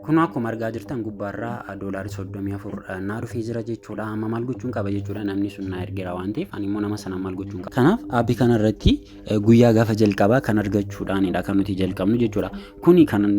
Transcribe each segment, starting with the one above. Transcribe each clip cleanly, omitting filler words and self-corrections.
Kun akkuma argaa jirtan gubbaarraa $34 naa dhufee jira jechuudha. Amma maal gochuun qaba jechuudha? Namni sun naa ergeera waan ta'eef, ani immoo nama sana maal gochuun qaba? Kanaaf aappii kanarratti guyyaa gaafa jalqabaa kan argachuudhaanidha kan nuti jalqabnu jechuudha. Kuni kan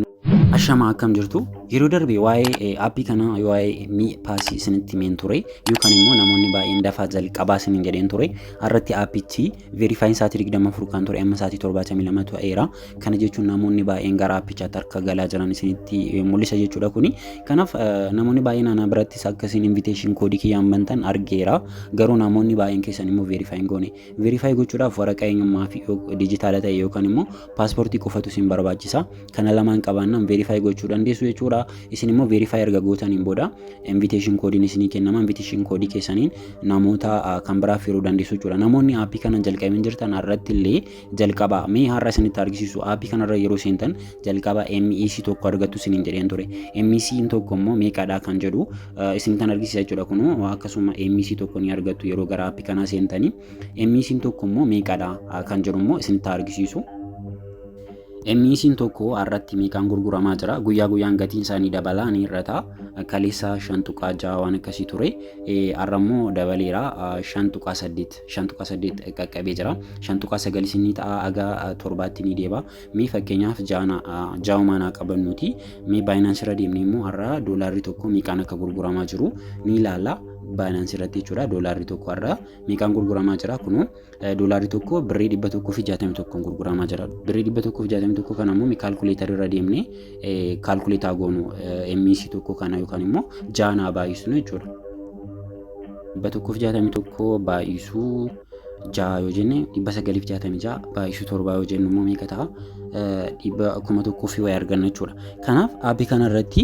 Ashamaa, akkam jirtu? Yeroo darbe waa'ee aappii kanaa, waa'ee Mi Pass isinitti himeen ture, yookaan immoo namoonni baay'een dafaa jalqabaa isiniin jedheen ture. Irratti aappichi verifyin sa'aatii 24 kan ture amma sa'aatii 72 ta'eera. Kana jechuun namoonni baay'een gara aappichaatti harka galaa jiran isinitti mul'isa jechuudha kuni. Kanaaf namoonni baay'een ana birattis akkasiin invitation koodii kiyyaan bantan argeera. Garuu namoonni baay'een keessan immoo verifyin goone. Verify gochuudhaaf waraqaa eenyummaa fi dijitaala ta'e yookaan immoo paaspoortii qofatu isin barbaachisa. Kana lamaan qabaannaan verify gochuu dandeessu jechuudha. Isin immoo verify erga gootaniin booda invitation koodiin isinii kennama. Invitation koodii keessaniin namoota kan biraaf hiruu dandeessu jechuudha. Namoonni aappii kana jalqabin jirtan irratti illee jalqaba. Mee har'a isinitti argisiisu. Aappii kanarra yeroo seentan jalqaba MEC tokko argattu isiniin jedheen ture. MEC tokko immoo meeqadha kan jedhu isinittan argisiisa jechuudha. Kunoo akkasuma MEC tokko ni argattu yeroo gara aappii kanaa seentanii. MEC tokko immoo meeqadha kan jedhu immoo isinitti argisiisu. MEC'n tokko har'atti meeqaan gurguramaa jira? Guyyaa guyyaan gatiin isaanii dabalaa ni hir'ata. Kaleessa 5.6 waan akkasii ture. Har'a immoo dabaleera, 5.8, 5.8 qaqqabee jira. 5.9 isinii ta'a, aga torbaatti ni deeba. Mee fakkeenyaaf jaana ja'umaan haa qabannuuti. Mee Binance irra deemnee immoo har'a doolaarri tokko meeqaan akka gurguramaa jiru ni ilaalla. Binance irratti jechuudha, doolaarri tokko har'a meeqaan gurguramaa jira? Kunoo doolaarri tokko birrii 161 gurguramaa jira. Birrii 161 kana immoo kaalkuleetarii irra deemnee calculate goonu, MEC tokko kana yookaan immoo jaanaa baay'isnu jechuudha. 161 baay'isuu ja'a yoo jenne, 966 baay'isuu torbaa yoo jennu immoo meeqa ta'a? Dhibba kuma tokkoo fi wayii arganna jechuudha. Kanaaf aappii kana irratti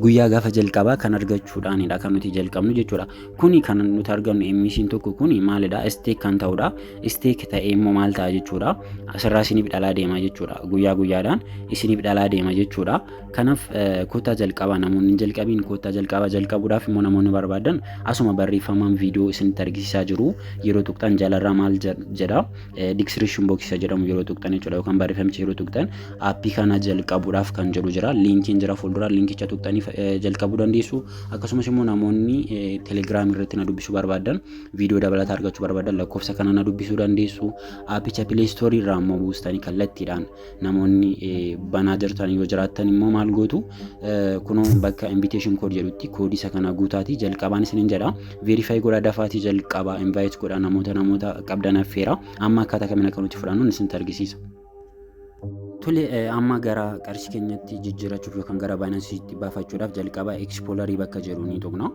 guyyaa gaafa jalqabaa kan argachuudhaanidha kan nuti jalqabnu jechuudha. Kuni kan nuti argannu MEC'n tokko kuni maalidha? Stake kan ta'udha. Stake ta'ee immoo maal ta'a jechuudha? Asirraa isiniif dhalaa deema jechuudha. Guyyaa guyyaadhaan isiniif dhalaa deema jechuudha. Kanaaf kottaa jalqabaa, namoonni hin jalqabiin kottaa jalqabaa. Jalqabuudhaaf immoo namoonni barbaadan asuma barreeffamaan viidiyoo isinitti argisiisaa jiru yeroo tuqxan jalarraa maal jedha? Description box isa jedhamu yeroo tuqxan jechuudha, yookaan barreeffamicha yeroo tuqxan aappii kana jalqabuudhaaf kan jedhu jira. Liinkiin jira fuuldura, liinkicha tuqxanii jalqabuu dandeessu. Akkasumas immoo namoonni Telegiraam irratti na dubbisuu barbaadan, viidiyoo dabalataa argachuu barbaadan, lakkoofsa kana na dubbisuu dandeessu. Aappicha Play Store irraa immoo buustanii kallattiidhaan namoonni banaa jirtan yoo jiraattan immoo maal gootu? Kunoo bakka invitation code jedhutti koodii isa kana guutaatii jalqabaan isinin jedha. Verify godhaa, dafaatii jalqabaa, invite godhaa, namoota qabdan affeera. Amma akkaataa kamiin akka nuti fudhannu isinitti argisiisa. Tole, amma gara qarshii keenyatti jijjiirrachuuf yookaan gara Binanceitti baafachuudhaaf jalqaba Explorer bakka jedhu ni tuqna.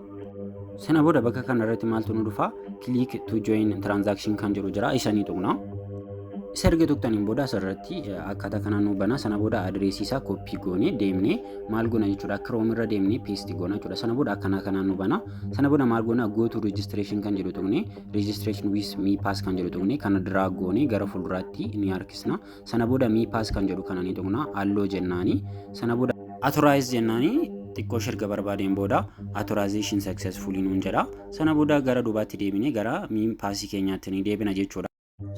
Sana booda bakka kana irratti maaltu nu dhufa? Click to join transaction kan jedhu jira, isa ni tuqna. Isa erga tuqxaniin booda asirratti akkaataa kanaan nu bana. Sana booda adireesii isaa copy goonee deemnee maal goona jechuudha? Chrome irra deemnee paste goona jechuudha. Sana booda akkana kanaan nu bana. Sana booda maal goona? Go to registration kan jedhu tuqnee, registration with Mi Pass kan jedhu tuqnee, kana drag goonee gara fuulduraatti ni harkisna. Sana booda Mi Pass kan jedhu kana ni tuqna. Allow jennaani. Sana booda authorize jennaani. Xiqqoo shirga barbaadeen booda authorization successfully nuun jedha. Sana booda gara duubaatti deebinee gara Mi Passii keenyaatti ni deebina jechuudha.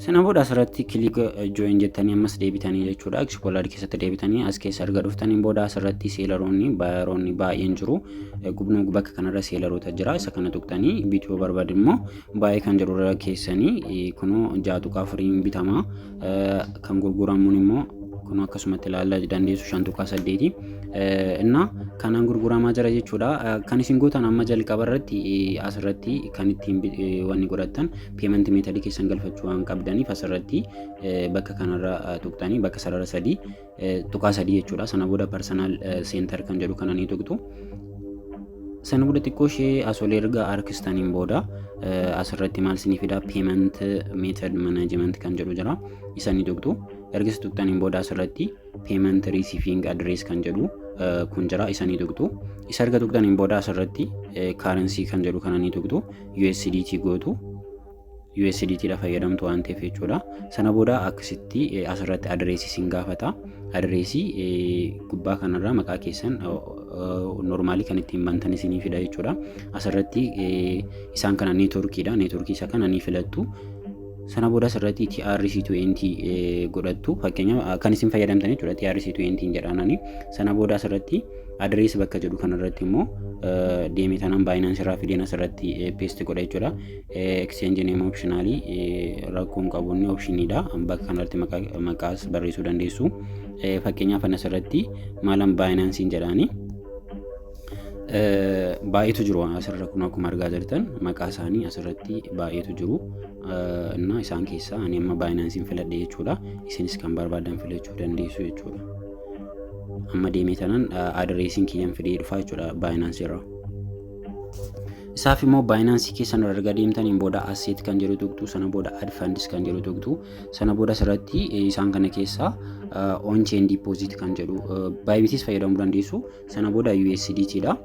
Sana booda asirratti click join jettanii ammas deebitanii jechuudha. Explorer keessatti deebitanii as keessa erga dhuftaniin booda asirratti selleroonni, buyeroonni baay'een jiru. Gubnuu bakka kanarra selleroota jira. Isa kana tuqxanii bituu yoo barbaadu immoo buy kan jedhu irra keessanii kunoo 6.4n bitama. Kan gurguramuun immoo kun akkasumatti ilaalaa dandeessu, 5.8. Inna kanaan gurguramaa jira jechuudha. Kan isin gootan amma jalqaba irratti asirratti kan ittiin wanni godhattan payment method keessan galfachuu waan qabdaniif asirratti bakka kanarra tuqxanii bakka sarara sadii tuqaa sadii jechuudha. Sana booda personal center kan jedhu kana ni tuqxu. Sana booda xiqqoo ishee as ol erga harkistaniin booda asirratti maal isinii fida? Payment method management kan jedhu jira. Isa ni tuqxu. Erga isa tuqxaniin booda asirratti payment receiving address kan jedhu kun jira, isa ni tuqxu. Isa erga tuqxaniin booda asirratti currency kan jedhu kana ni tuqxu. USDT gootu. USDT dha fayyadamtu waan ta'eef jechuudha. Sana booda akkasitti asirratti adireesii isin gaafata. Adireesii gubbaa kanarraa maqaa keessan normalii kan ittiin bantan isinii fida jechuudha. Asirratti isaan kana networkiidha. Networkii isa kana ni filattu. Sana booda asirratti TRC20 godhattu, fakkeenyaaf kan isin fayyadamtan jechuudha, TRC20 jedhaanani. Sana booda asirratti address bakka jedhu kanarratti immoo deemee tanaan Binance irraa fideen asirratti paste godha jechuudha. Exchange name optionally, rakkoon qabu, inni optioniidha. Bakka kanarratti maqaas barreessuu dandeessu. Fakkeenyaaf ani asirratti maalan Binance'n jedhaani. Baay'eetu jiru asirra kun, akkuma argaa jirtan maqaa isaanii asirratti baay'eetu jiru. Innaa isaan keessaa ani amma Binance'n filadhe jechuudha. Isinis kan barbaadan filachuu dandeessu jechuudha. Amma deemee tanaan addressiin kiyyan fidee dhufaa jechuudha Binance irraa. Isaaf immoo Binance keessan irra erga deemtaniin booda asset kan jedhu tuqxu, sana booda add funds kan jedhu tuqxu, sana booda asirratti isaan kana keessaa on chain deposit kan jedhu, Bybitis fayyadamuu dandeessu, sana booda USDT dha.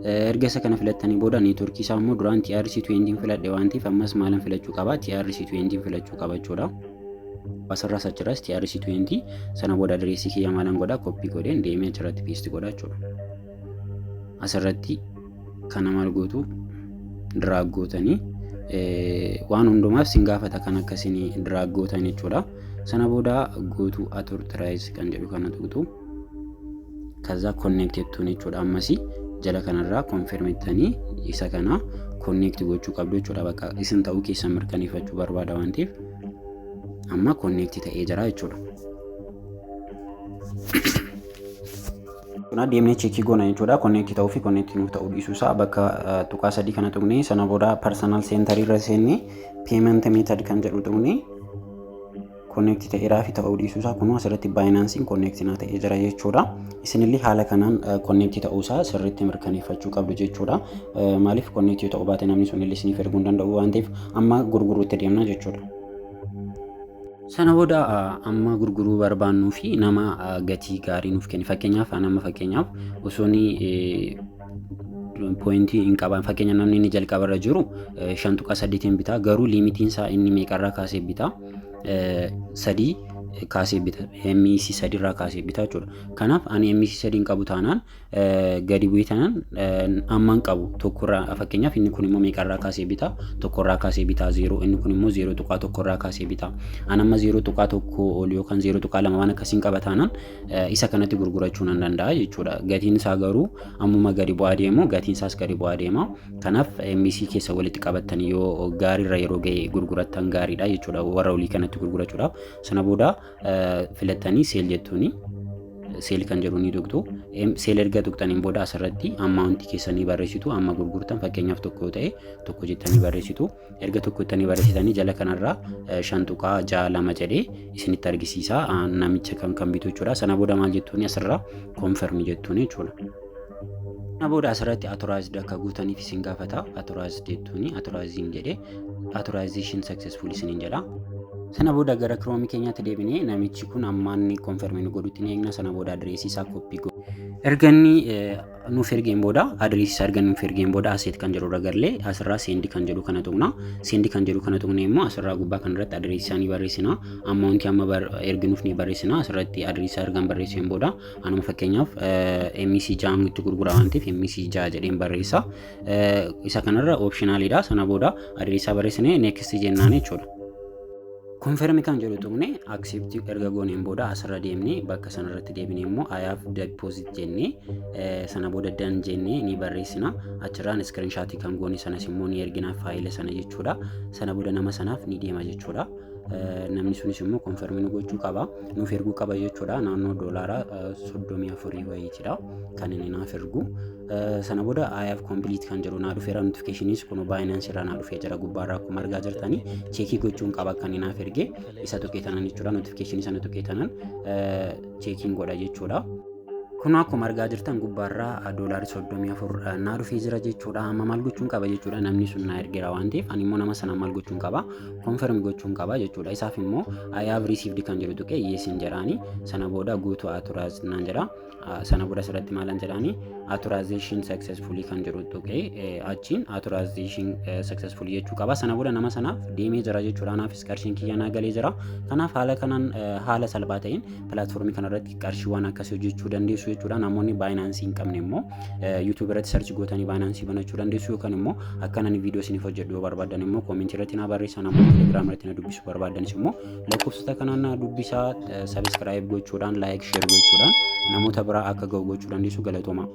Erga isa kana filattanii booda networkii isaa immoo duraan TRC20 filadhe waan ta'eef ammas maalan filachuu qaba? TRC20 filachuu qaba jechuudha. Asirraas achirraas TRC20. Sana booda addressii kiyya maalan godha? Copy godheen deemee achirratti paste godha jechuudha. Asirratti kana maal gootu? Drag gootanii, waan hundumaaf sin gaafata kan akkasiin drag gootan jechuudha. Sana booda go to authorize kan jedhu kana tuqxu. ከዛ connect jettuun jechuudha. Ammasii jala kanarraa confirm jettanii isa kana connect gochuu qabdu jechuudha. Bakka isin ta'uu keessan mirkaneeffachuu barbaada waan ta'eef amma connect ta'ee jira jechuudha. Kuna deemnee check goona jechuudha. Connect ta'uu fi connect nuuf ta'uu dhiisuu isaa bakka tuqaa sadii kana tuqnee, sana booda personal center irra seennee, payment method kan jedhu tuqnee, connect ta'eeraa fi ta'uu dhiisuu isaa kunuu asirratti Binance'n connect naa ta'ee jira jechuudha. Isinillee haala kanaan connect ta'uu isaa sirriitti mirkaneeffachuu qabdu jechuudha. Maaliif connect ta'uu baate namni sunillee isiniif erguu hin danda'u waan ta'eef, amma gurguruutti deemna jechuudha. Sana booda amma gurguruu barbaannuu fi nama gatii gaarii nuuf kenne, fakkeenyaaf an amma fakkeenyaaf osoo inni pointii hin qaban, fakkeenya namni inni jalqabarra jiru 5.8n bitaa, garuu limitiin isaa inni meeqarraa kaasee bitaa? Sadii kaasee bita, MEC sadiirraa kaasee bita jechuudha. Kanaaf ani MEC sadii hin qabu taanaan, gadi bu'ee taanaan amma hin qabu tokkorraa. Fakkeenyaaf inni kun immoo meeqarraa kaasee bita? Tokkorraa kaasee bitaa, zeeroo. Inni kun immoo 0.1rraa kaasee bita. Ani amma 0.1 ol yookaan 0.2 waan akkasiin qaba taanaan isa kanatti gurgurachuu nan danda'a jechuudha. Gatiin isaa garuu ammuma gadi bu'aa deemu, gatiin isaas gadi bu'aa deema. Kanaaf MEC keessa walitti qabattanii yoo gaariirra yeroo ga'e gurgurattan gaariidha jechuudha warra olii kanatti gurgurachuudhaaf. Sana booda filattanii sell jettuuni. Sell kan jedhu ni tuqxu. Sell erga tuqxaniin booda asirratti amountii keessanii barreessitu. Amma gurgurtan, fakkeenyaaf tokko yoo ta'e, tokko jettanii barreessitu. Erga tokko jettanii barreessitanii jala kanarraa 5.62 jedhee isinitti argisiisa namicha kan bitu jechuudha. Sana booda maal jettuuni? Asirraa confirm jettuuni jechuudha. Sana booda asirratti authorized akka guutaniif isin gaafata. Authorized jettuuni, authorizing jedhee authorization successful isiniin jedha. Sana booda gara Chrome keenyaatti deebinee namichi kun amma inni confirm nu godhutti ni eegna. Sana booda addressii isaa copy godhu. Erga inni nuuf ergeen booda, addressii isaa erga nuuf ergeen booda, asset kan jedhu irra gallee asirraa send kan jedhu kana tuqna. Send kan jedhu kana tuqne immoo asirraa gubbaa kanarratti addressii isaa ni barreessina. Amountii amma erginuuf ni barreessina. Asirratti addressii isaa ergan barreesseen booda anuma fakkeenyaaf MEC 6 itti gurgura waan ta'eef MEC 6 jedheen barreessa. Isa kanarra optionaliidha. Sana booda addressii isaa barreessinee next jennaan jechuudha. Confirm kan jedhu tuqne accept erga gooneen booda asirra deemnee bakka sanarratti deebinee immoo "I have deposit" jennee, sana booda done jennee ni barreessina. Achirraan screenshot kan goone sanas immoo ni ergina, faayila sana jechuudha. Sana booda nama sanaaf ni deema jechuudha. Namni sunis immoo confirm nu gochuu qaba, nuuf erguu qaba jechuudha. Naannoo $34 wayiitidha kan inni naaf ergu. Sana booda "I have complete" kan jedhu naa dhufeera. Notificationis kun Binance irraa naa dhufee jira gubbaarraa akkuma argaa jirtanii. Check gochuun qaba kan inni naaf erge isa tuqee tanan jechuudha. Notificationii sana tuqee tanan checkiin godha jechuudha. Kun akkuma argaa jirtan gubbaarraa $34 naa dhufee jira jechuudha. Amma maal gochuun qaba jechuudha? Namni sun naa ergeera waan ta'eef ani immoo nama sana maal gochuun qaba? Confirm gochuun qaba jechuudha. Isaaf immoo "I have received" kan jedhu tuqee yesiin jedhaani. Sana booda go to authorize naan jedha. Sana booda asirratti maalan jedhaani? Authorization successfully kan jedhu tuqee achiin authorization successfully jechuu qaba. Sana booda nama sanaaf deemee jira jechuudha. Anaafis qarshiin kiyya naa galee jira. Kanaaf haala kanaan haala salphaa ta'een platformii kanarratti qarshiiwwan akkasii hojjechuu dandeessu. dandeessu jechuudha. Namoonni Binance hin qabne immoo YouTube irratti search gootanii Binance banachuu dandeessu, yookaan immoo akka ani viidiyoo isiniif hojjedhu yoo barbaadan immoo comment irratti na barreessaa. Namoonni Telegram irratti na dubbisuu barbaadanis immoo lakkoofsota kanaan na dubbisaa. Subscribe gochuudhaan, like, share gochuudhaan namoota biraa akka ga'u gochuu dandeessu. Galatooma.